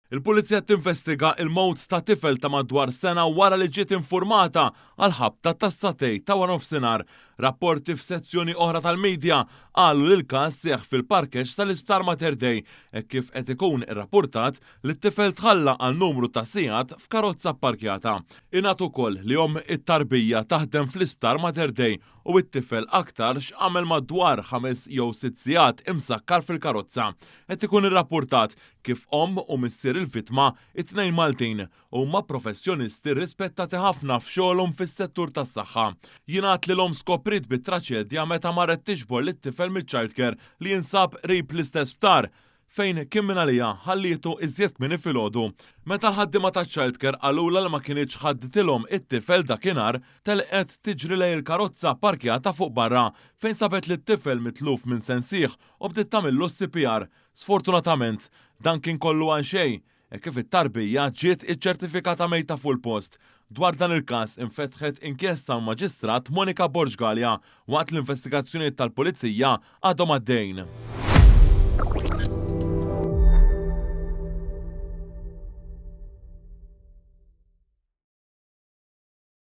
Il-Pulizija tinvestiga il-mewt ta' tifel ta' madwar sena wara li ġiet informata għal ħabta tas-sagħtejn ta' waranofsinhar. Rapporti f'sezzjoni oħra tal-medja qalu li l-każ seħħ fil-parkeġġ tal-Isptar Mater Dei hekk kif qed ikun irrappurtat li t-tifel tħalla għal numru ta' sigħat f'karozza pparkjata. Ingħad ukoll li omm it-tarbija taħdem fl-Isptar Mater Dei u t-tifel aktarx għamel madwar 5 jew 6 sigħat imsakkar fil-karozza. Qed ikun irrappurtat kif omm u missier il-vittma, it-tnejn Maltin, huma professjonisti rispettati ħafna f'xogħolhom fis-settur tas-saħħa. Jingħad li l-omm skopriet bit-traċedja meta marret tiġbor lit-tifel miċ-childcare li jinsab qrib l-istess sptar fejn kien minn għalija ħallietu iżjed kmieni filgħodu. Meta l-ħaddiema ta' childcare qalulha li ma kinitx ħaditilhom it-tifel dakinhar, telqet tiġri lejn il-karozza parkjata fuq barra fejn sabet li t-tifel mitluf minn sensih u bdiet tagħmillu CPR. Sfortunatament, dan kien kollu għal xejn, e kif it-tarbija ġiet iċċertifikata mejta fuq il-post. Dwar dan il-każ infetħet inkjesta l-Maġistrat Monica Borg Galea waqt l-investigazzjonijiet tal-Pulizija għadhom għaddejn.